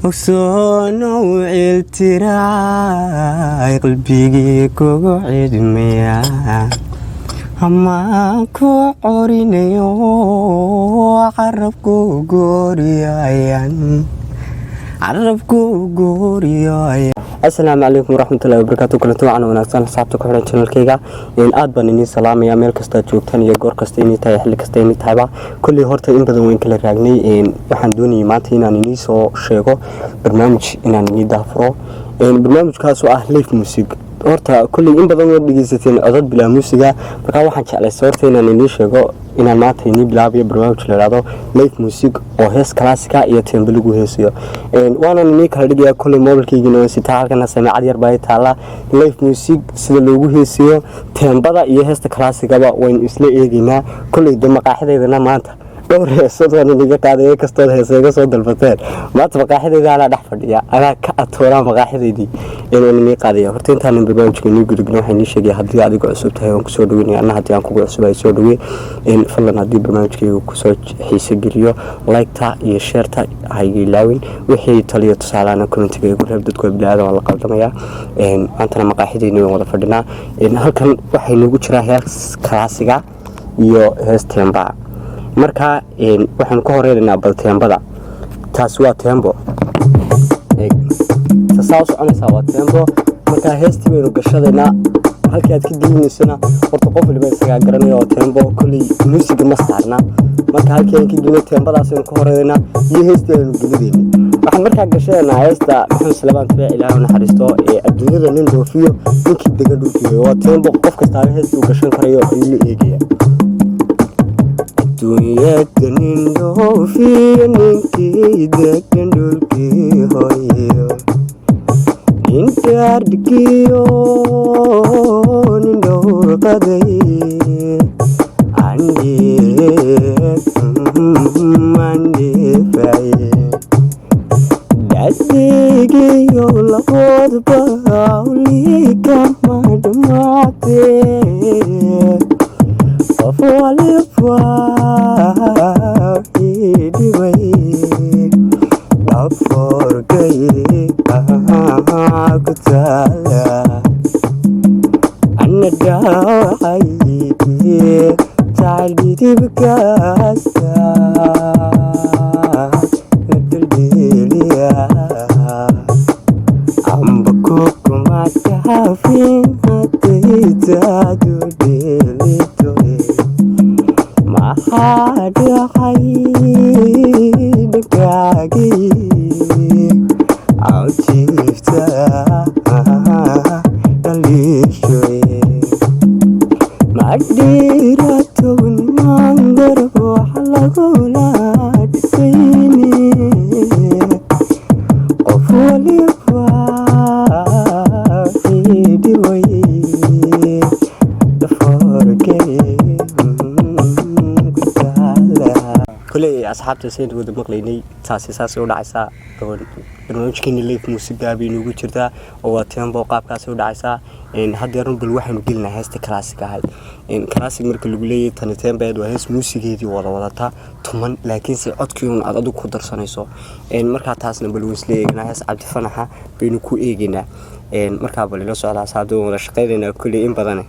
Ogsoonow ciiltiraay qalbigii kugu cidmaya ama ku corinayo, carabku gooriyayan, carabku gooriyaya. Asalaamu calaykum waraxmatullahi wabarakaatu. Kulanti wacan wanaagsan, asxaabta ku xiran channelkayga. Aad baan iniin salaamaya meel kastaad joogtaan iyo goor kasta inay tahay, xilli kasta inay tahayba. Kolley horta in badan wayn kala raagnay. Waxaan doonayay maanta inaan inii soo sheego barnaamij, inaan inii daafuro barnaamijkaasoo ah live music. Horta kolley in badan waad dhegeysateen codad bilaa muusiga. Markaa waxaan jeclaystay horta inaan inii sheego inaan maanta inii bilaabayo barnaamij la ihahdo live music, oo hees classic-a iyo tembo lagu heesayo. Waanan inii kala dhigayaa. Kolley mobilkaygiina waan sitaa, halkana sameecad yar baa taala. Live music sida loogu heesayo teembada iyo heesta classic-aba waynu isla eegeynaa. Kolley de maqaaxidaydana maanta dhowr heesood waan iniga qaaday, kastood heesa iga soo dalbateen. Maanta maqaaxidayda anaa dhex fadhiya, anaa ka atooraa maqaaxidaydii inaan inii qaadaya. Horta intaanan barnaamijka inii gudubin, waxaan inii sheegaya haddii adiga cusub tahay waan kusoo dhaweynaya, anna haddii aan kugu cusub ay soo dhawey. Fadlan haddii barnaamijkayga kusoo xiise geliyo, like-ta iyo share-ta hayga ilaawin. Wixii taliyo tusaalahana commentiga igu reeb. Dadku waa biniaadan, waa la qaldamayaa. Maantana maqaaxidayni waan wada fadhinaa. Halkan waxay noogu jiraa hees classic-ga iyo hees teembaa. Marka waxaanu ka horeynaynaa bal teembada. Taasi waa teembo, tasaa u soconaysaa waa teembo. Marka heestii baynu gashadaynaa. Halkii aad ka gelinaysana horta qof waliba isagaa garanaya, oo teembo kolley muusiga ma saarna. Marka halkii aan ka gelinay teembadaas aynu ka horeynaynaa iyo heestii aynu gelinaynay. Waxaan markaa gashanaynaa heesta Maxamed Salabaan Tire, Ilaahu naxariisto, ee "Adduunyada Nin Dhoofiyo Ninkii Dega Dhulkiyo". Waa teembo, qof kastaaba heestii uu gashan karayo ayuu la eegaya. Adduunyada nin dhoofiyo ninkii degan dhulkii hooyo, nin dhaardhigiyo nin dhowrqaday andheefaye, dhadigiyo laboodba awlikama dhamaatee, qof waliba wixii dhibay dhafoorkay ku taala, ana dhaawacay jacayl dhidibkaasta la duldheeliya, amba kukuma dhaafin hadday taadu dheelitoy. Maxaa dhacay dhankaagii cawjiifta dhaliishoy? Madhiiratownmaan garab wax lagula dhisayni, qof waliba wixii dhibay dhafoorkay ku taala. Koley asxaabta sayn wada maqlaynay, taasi saasay u dhacaysaa. Barnaamijkeeni live music-gaa bay noogu jirtaa, oo waa tembo, qaabkaasay u dhacaysaa. Haddeerun bal waxaanu gelinaa heesta classic ahayd. Classic marka lagu leeyahay, tani tembeed waa hees muusigeedii wada wadata tuman, laakiinse codkii un aad adigu ku darsanayso. Markaa taasna bal waan isla eeganaa, hees Cabdifanaxa baynu ku eegaynaa. Markaa bal ila socda asxaabta, waan wada shaqaynaynaa kolley in badane.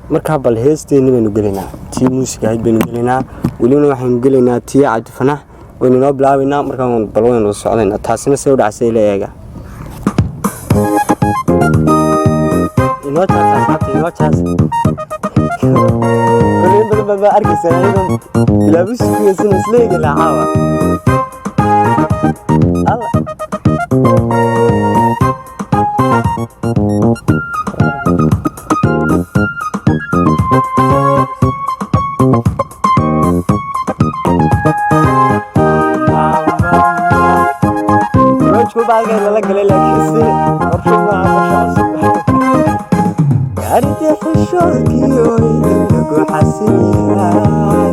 Markaa bal heesteeni baynu gelaynaa, tii muusiga ahayd baynu gelaynaa. Welibana waxaynu gelaynaa tii Cabdifanax, waynu noo bilaabaynaa. Markaa bal waynu socdaynaa, taasina say u dhacsay ila eega. Inoo jaas asxaabta, inoo jaas. Koley in badan baa ma arkaysaa anigoon bilaabis ku heysana. Isla eegaynaa caawa alla. Barnaamijku baalkan lala galay, laakiin si qorshe maaha, qorshe cusub. Gaarida xishoodkii oyda lagu xasiliyaay,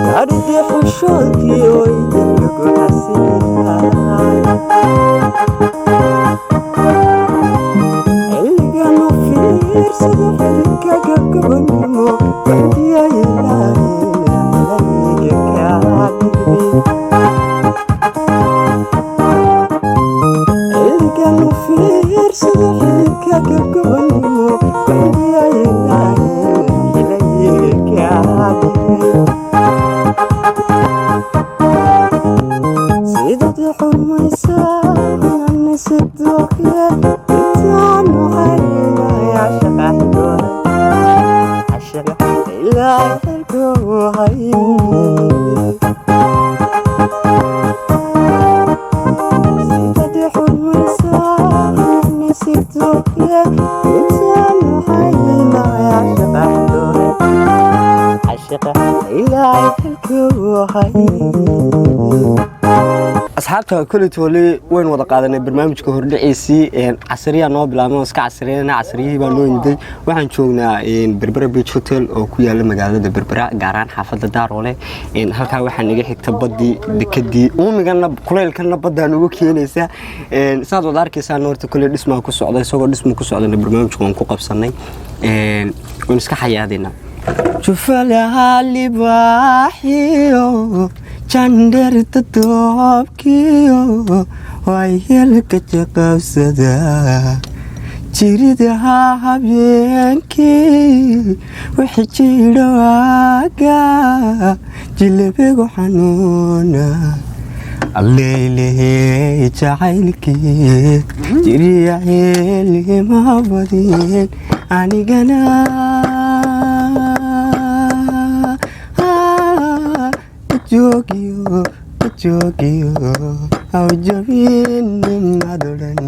gaarida xishoodkii oyda lagu xasiliyaay, xilligan u fiirsado xididka gabgabanimo waxdiya ilaahay xilayga kaa Tahay asxaabta koley toole waynu wada qaadanay barnaamijka hordhiciisii. Casariyaa noo bilaabmay oo iska casriyana, casriyihii baa noo yimiday. Waxaan joognaa Berbera Beach Hotel oo ku yaala magaalada Berbera, gaar ahaan xaafadda Daaroole. Halkaa waxaa naga xigta baddii, dekadii, uumigana kuleylkana baddaa nugu keenaysa. Saad wada arkaysaan, horta koley dhismaa ku socda. Isagoo dhisma ku socdana barnaamijka waan ku qabsanay, waan iska xayaadaynaa. Jufalaha libaaxiyo jandherta doobkiyo waayelka jaqabsada, jiridaha habeenkii wixi jidho waaga jilabigu xanuuna, alleylehe jacaylkii jiriya ceelima badin anigana joogiyo joogiyo hawjabinimadodhan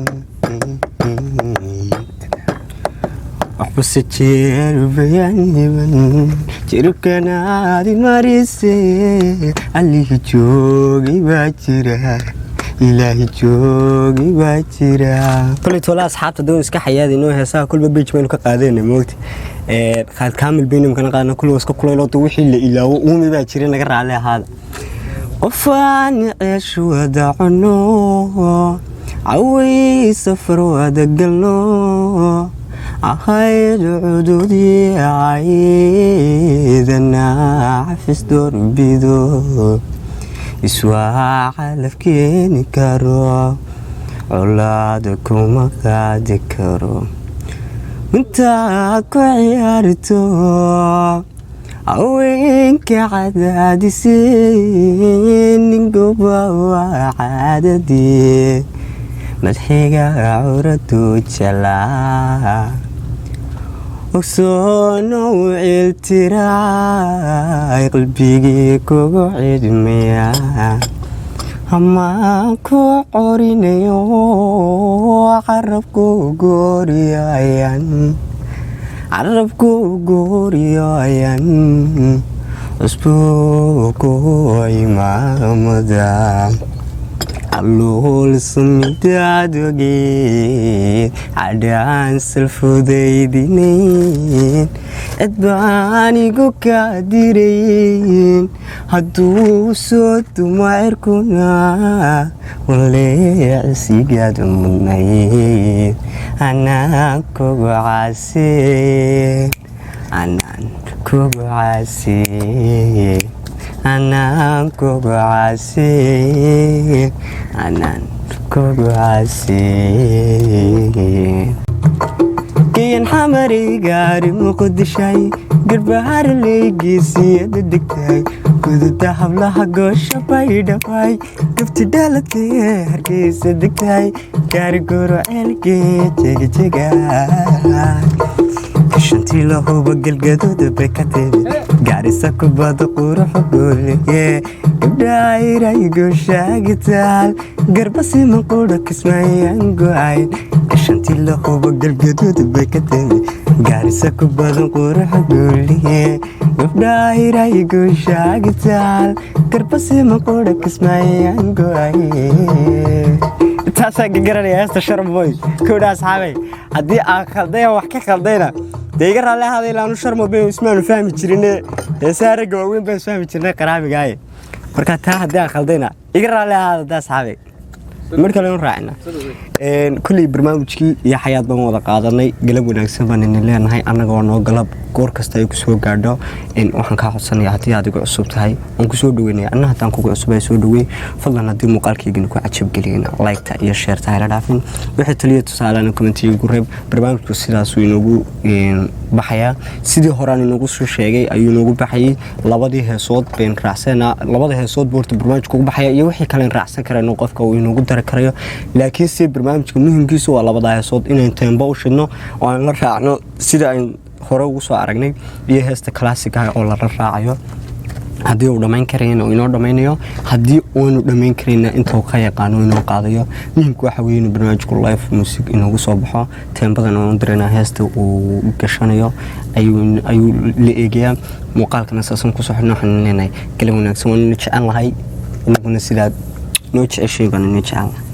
waxbase jeerbayaniban jirkanaadi marise. Allihii joogi baa jira, Ilaahi joogi baa jira. Koley toole asxaabta doon iska xayaadayno. Heesaha kolba page baynu ka qaadayna, moogta Qaad Kaamil baynu kana qaadna. Kulli iska kulayloota wixii la ilaawo uumi baa jira, naga raali ahaada. Qofaan ceesh wada cuno, caway safar wada galno, ahayd cududii caydana cafis doorbido, iswaa calaf keeni karo, colaada kuma qaadi karo. Intaad ku ciyaarto haweenka cadaadiseen, ninguba waa caadadii madxiga curadu jalaa, ogsoonow ciiltiraay qalbigii kugu cidmaya amaan ku corinayo, carabku gooriyayan, carabku gooriyayan, cusbuku imaamada caloolsamidaadogee cadhaan salfudaydinayn, cid baan igu kaa dirayn. Hadduu soo dumo cirkuna waleecsigaad mudnayd, anaan kugu caasee, anaan kugu caasee, anaan kugu caasee, anaan kugu caasee. Kiyan Xamarey gaari Muqdishay, Garbaharley geesiyada degtay, gududa hablaha goosha Baydhabay, gabti dhalatee Hargeysa degtay, gaari goro ceelgee jegjega, shantii lahuba Galgadooda bay ka timid, Gaarisa kubada quruxo gooleye, gabdhairay gooshaagitaal, garba siman qudha Kismaayaan go'ayn. Shantii lahuba Galgadooda bay ka timid, Gaarisa kubadan quruxo gooliye, gabdhairay gooshaagitaal, garba siman qudha Kismaayaan go'ayn. Taasaan ka garanaya heesta Sharmaboy kowdha. Asxaabay, haddii aan khalday, wax ka khaldayna dee iga raalli ahaaday. Ilaanu Sharmaboy ismaanu fahmi jirine, heesaha ragga waaweyn baan isfahmi jirnay qaraabigaaye. Marka taa haddii aan khaldayna iga raalli ahaada. Hadda asxaabay, mar kale nu raacina kulley barnaamijkii iyo xayaad baan wada qaadanay. Galab wanaagsan baan idin leenahay annagoo noo galab goor kasta ay kusoo gaadho. Waxaan kaa codsanaya, haddii aad igu cusub tahay waan kusoo dhaweynaya, anna haddaan kugu cusub soo dhaweey. Fadlan, haddii muuqaalkaygana ku cajabgeliyana, like-ta iyo share-ta hayla dhaafin. Wixii taliya tusaalena comment-iga ku reeb. Barnaamijku sidaasuu inoogu baxayaa. Sidii horaan inoogu soo sheegay ayuu inoogu baxayay. Labadii heesood bayn raacsanaa, labada heesood buu horta barnaamijku ugu baxaya iyo wixii kalen raacsan karayno qofka uu inoogu dari karayo. Laakiin se barnaamijka muhimkiisu waa labadaa heesood, inayn tempo u shidno oo aan la raacno sida ayn hore ugu soo aragnay, iyo heesta classic ah oo lala raacayo. Haddii uu dhammayn karayna uu inoo dhammaynayo, haddii uunu dhammayn karayna intuu ka yaqaano inoo qaadayo. Muhimku waxa weye inuu barnaamijku live music inoogu soo baxo. Teembadan oon diraynaa, heesta uu gashanayo ayuu la eegayaa. Muuqaalkana saasan kusoo xidhna. Waxaan leenahay galab wanaagsan, waan ina jecel lahay, inaguna sidaad noo jeceshay baan ina jecel lahay.